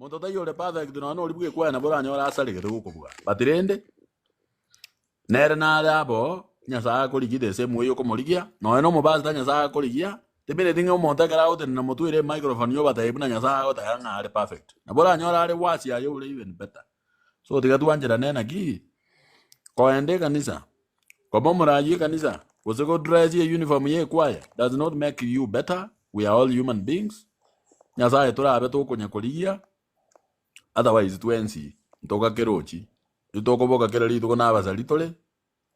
Monto taiyo ore perfect nonya na oria bw'ekwaya nabo oranyore asaregete gokobua. But rende, nere nare abo Nyasae akorigia the same way okomorigia, nonya na omopastor Nyasae akorigia, timineti ng'a omonto ekero agotenena motwe ere emicrophone yobatebi buna Nyasae agoteba ng'a are perfect. Nabo oranyore are worse aye ore even better. So tiga twancherane naki, koenda ekanisa, koba omorayi ekanisa, gose go dress euniform ya ekwaya does not make you better, we are all human beings, Nyasaye torabe tokonya korigia, otherwise twensi ntogakerochi, nitokoboka kera rituko na abasari tore,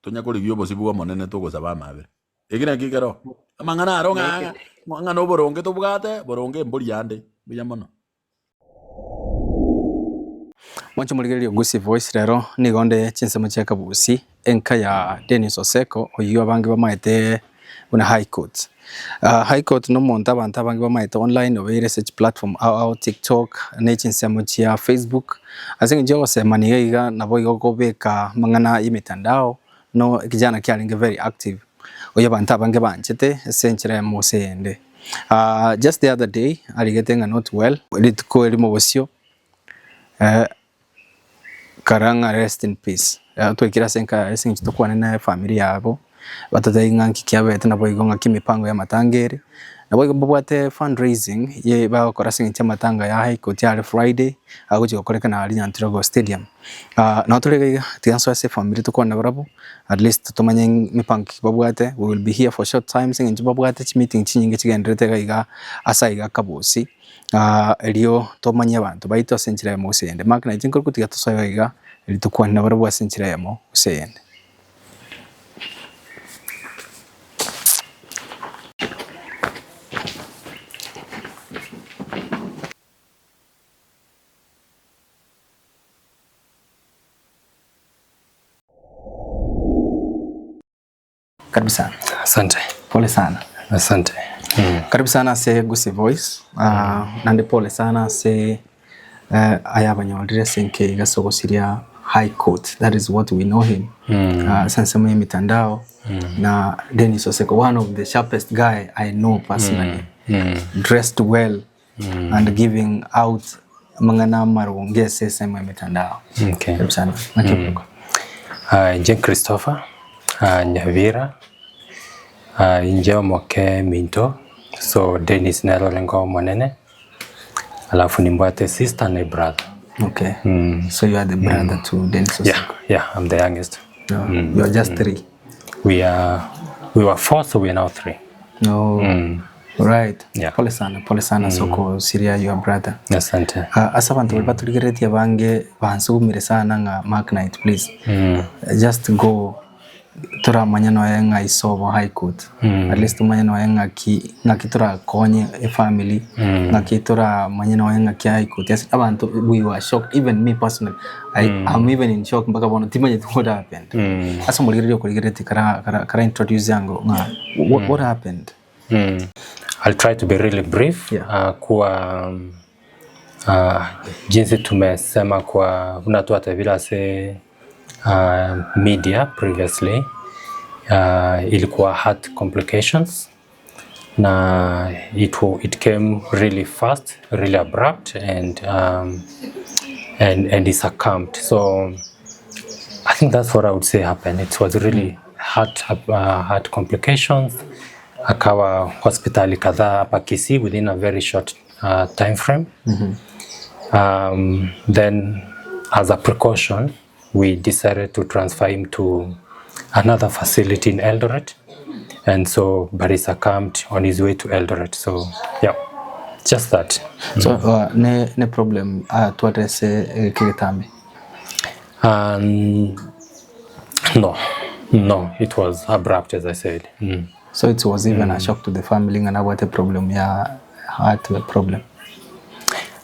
tonya korigia obosio bw'Omonene togosaba amabera. Eki naki kero, amang'ana aro ng'a ng'a noboronge tobwate, boronge mbori ande, mbuya mono. Mwanche morigererie Gusii Voice rero nigo onde chinsemo chia Kabusi enka ya Dennis Oseko oyio abange bamaete buna High Court. High Court nomonto abanto abange bamaete online obeire ase chiplatform ao ao TikTok ne chinsemo chia Facebook ase eng'encho ya ogosemania iga iga nabo igo okobeka amang'ana ya emitandao no ekijana kiarenge very active oyio abanto abange banchete ase enchera eyemo gose eyende. Just the other day arigete ng'a not well, rituko erimo bosio kara ng'a rest in peace. Twaikire ase enka yaye ase eng'encho tokwane na efamiri yabo, batotebie ng'a nki kiabete naboigo ng'aki emipango y'amatanga ere. Naboigo mbabwate fundraising ye bagokora ase eng'encho y'amatanga ya High Court are Friday, agochia gokorekana aria Nyantirogo Stadium. Nabo tore iga iga, tiga nsoe ase efamiri tokwane nabarabwo, at least tomanye emipango ki babwate, we will be here for short time ase eng'encho babwate chimeeting chinyinge chigendererete iga iga ase aiga Kabosi. Erio tomanye abanto baito ase enchera eyemo gose eyende. Mark na inche nkore gotiga tosoe iga iga, erio tokwane nabarabwo ase enchera eyemo gose eyende. Karibu sana. Asante. Pole sana. Asante. Karibu sana ase Gusii Voice. Ah, naende pole sana ase eh, aya abanyorire ase enke ase ogosiria High Court. That is what we know him. Ah, ase ensemo ya emitandao na Dennis Oseko one of the sharpest guy I know personally. Dressed well and giving out amang'ana amaronge ase ensemo ya emetandao. Okay. Karibu sana. Naki okoruka? Ah, inche Christopher ah, Nyabira ah, inche omoke minto so Dennis nere orenge omonene alafu nimbwate sister na brother Okay. So you are the brother to Dennis Oseko. yeah, yeah, I'm the youngest No, You are just three. we are we were four so we are now three No. Right. Yeah. Pole sana, pole sana soko Syria your brother. Asante. Ah, ase abanto baria baturigereretie abange bansugumire sana ng'a Mark Knight please. Just go toramanya noye ng'a isobo high court. At least tomanye noye ng'aki ng'aki torakonye efamily, ng'aki toramanye noye ng'aki high court. Ase abanto we were shocked even me personally. I, I'm even in shock mpaka bono timanyeti what happened. Ase omorigereria okorigereretie kara kara kara introduce ango ng'a what, what happened? I'll try to be really brief Yeah. uh, kuwa uh, jinsi tumesema kwa buna twatebire ase uh, media previously uh, ilikuwa heart complications na it, it came really fast really abrupt and, um, and, and he succumbed so I think that's what I would say happened. It was really heart, uh, heart complications. Akawa hospitali kadhaa hapa Kisii within a very short uh, time frame. Um, then as a precaution, we decided to transfer him to another facility in Eldoret. And so, but he succumbed on his way to Eldoret. So, yeah, just that. So uh, ne ne problem uh, twadresse eh, kegetambe. Um, no, no, it was abrupt, as I said. Mm. So it was even a shock to the family ng'a nabwate problem ya heart problem.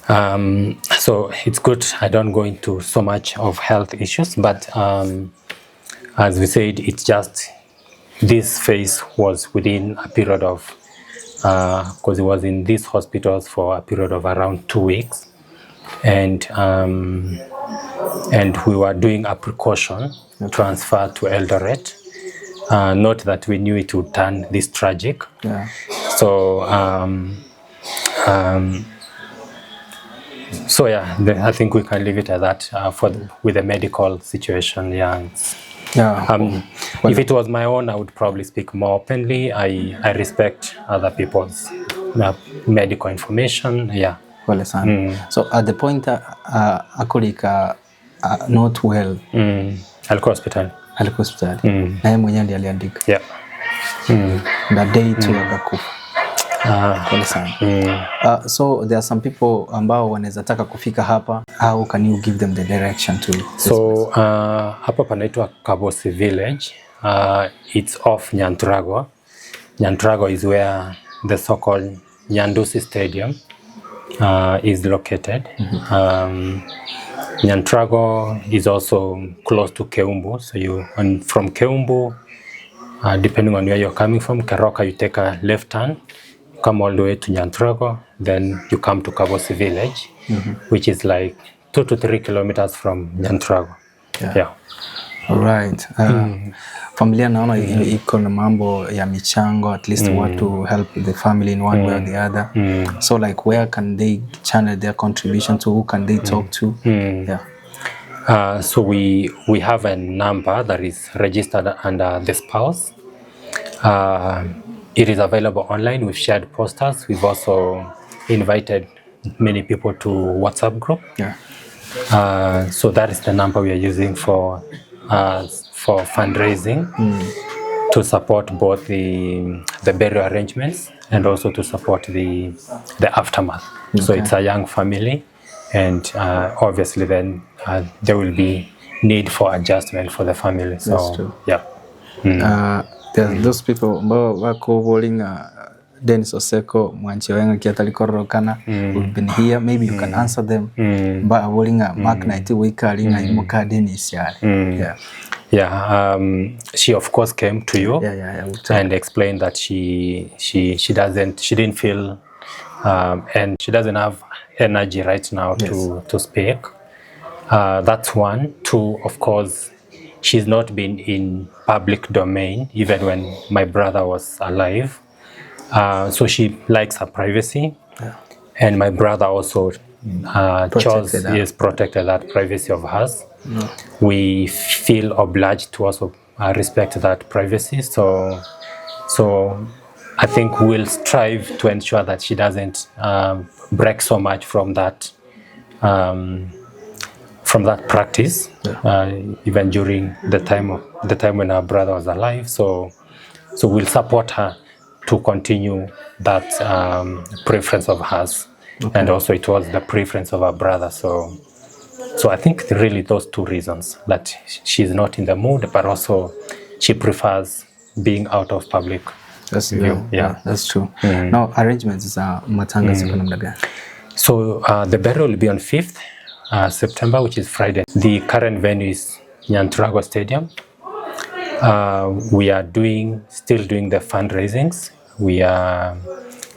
Um, so it's good I don't go into so much of health issues, but um, as we said, it's just this phase was within a period of because he was in these hospitals for a period of around 2 weeks and um, and we were doing a precaution transfer to Eldoret. Uh, not that we knew it would turn this tragic. Yeah. So um, um, So yeah, the, I think we can leave it at that uh, for the, with the medical situation. Yeah. It's, Yeah. um, if it was my own, I would probably speak more openly. I, I respect other people's uh, medical information. Yeah. Pole sana. So at the point uh, uh, akolika uh, not well Mm. Alikuwa hospitali. alikuwa hospitali na yeye mwenyewe ndiye aliandika Yeah. na day tu akakufa. Uh, Pole sana. Uh, so there are some people ambao wanaweza taka kufika hapa how can you give them the direction to this so uh, hapa panaitwa Kabosi Village. Uh, it's off Nyantrago. Nyantrago is where the so-called Nyandusi Stadium uh, is located. Um, Nyantrago is also close to Keumbu. So you and from Keumbu, uh, depending on where you're coming from, Keroka, you take a left turn, come all the way to Nyantrago, then you come to Kabosi Village, which is like 2 to 3 kilometers from Nyantrago. Yeah. yeah. Alright. Uh, Familia naona i- iko na mambo ya michango at least want to help the family in one way or the other. So like where can they channel their contribution to? Who can they talk to? Yeah. Uh, so we we have a number that is registered under the spouse. It is available online. We've shared posters. We've also invited many people to WhatsApp group. Yeah. So that is the number we are using for fundraising to support both the burial arrangements and also to support the aftermath. So it's a young family, and obviously then there will be need for adjustment for the family. So That's true. yeah. There are those people ambao wako bolinga Dennis Oseko mwanchi wenga kiatali kororokana we've been here maybe you can answer them ba bolinga Mark Knight wikali nga imuka Dennis yale yeah. Yeah, she of course came to you Yeah, we'll talk. and explained that she doesn't she didn't feel and she doesn't have energy right now to speak. That's one. Two, of course, she's not been in public domain even when my brother was alive. So she likes her privacy. And my brother also chose, Protected her. yes, protected that privacy of hers. We feel obliged to also respect that privacy. So I think we'll strive to ensure that she doesn't break so much from that practice, even during the time when her brother was alive. So we'll support her to continue that preference of hers, and also it was the preference of her brother. So I think really those two reasons, that she's not in the mood, but also she prefers being out of public That's, view. yeah, Yeah. that's true. Now arrangements za matanga ziko namna gani? So the burial will be on 5th September, which is Friday. The current venue is Nyantrago Stadium. We are doing still doing the fundraisings. We are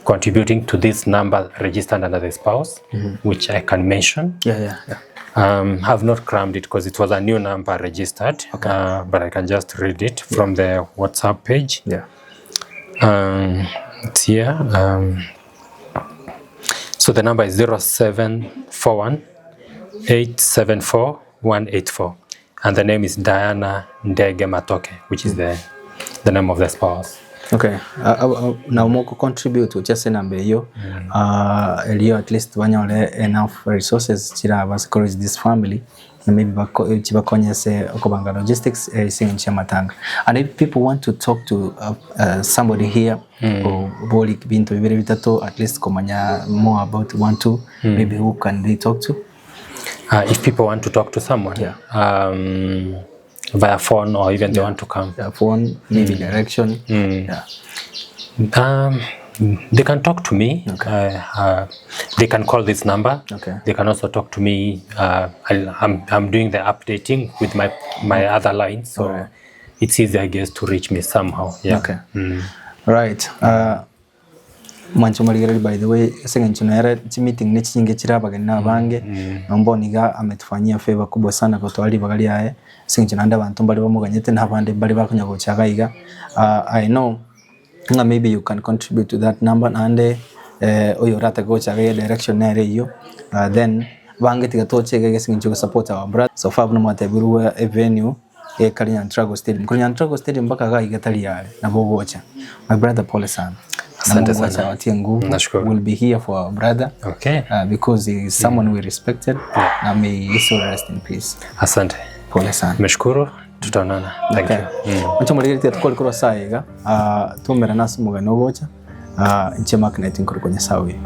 contributing to this number registered under the spouse, which I can mention. I've not crammed it because it was a new number registered, but I can just read it from the WhatsApp page. It's here. So the number is 0741 874 184. And the name is Diana Ndege Matoke, which is the name of the spouse. Okay. Na moko contribute uchase namba eyo eliyo at least banyole enough resources chira ba encourage this family na maybe bako chibakonyese okobanga logistics eh, matanga. And if people want to talk to somebody here or boli bintu bibiri bitatu at least komanya more about one two maybe who can they talk to? If people want to talk to someone via phone or even they want to come, Yeah, phone maybe direction, yeah. They can talk to me. They can call this number. They can also talk to me. I'm doing the updating with my other line, so it's easy, I guess, to reach me somehow. Yeah. Okay. Right. Mwancho marigereri by the way ase nere chi meeting ne chinyinge chira abageni na abange nomba niga ametufanyia favor kubwa sana gotwari ibaga riaye ase eng'encho naende abanto mbare bamoganyete na abande mbare bakonya gocha iga iga. I know nga maybe you can contribute to that number naende. Oyo oratake gocha iga direction nere eyio then bange tiga toche iga ase eng'encho yo support our brother. So far buna mwatebirwe evenue ekare Nyantrago stadium, korwa Nyantrago stadium mpaka iga iga tari are nabo ogocha. My brother pole sana. Na Asante Mungu sana. acha awatie nguvu. Nashukuru. We'll be here for our brother. Okay. Because he is someone we respected. Na may his soul rest in peace. Asante. Pole sana. Nimeshukuru, tutaonana. Thank Okay. you. Inche omorigereria tiga korwa ase aiga, ah, twaumerane ase omogano ogocha, ah, inche Mark Knight nkorokwa Nyasae oye.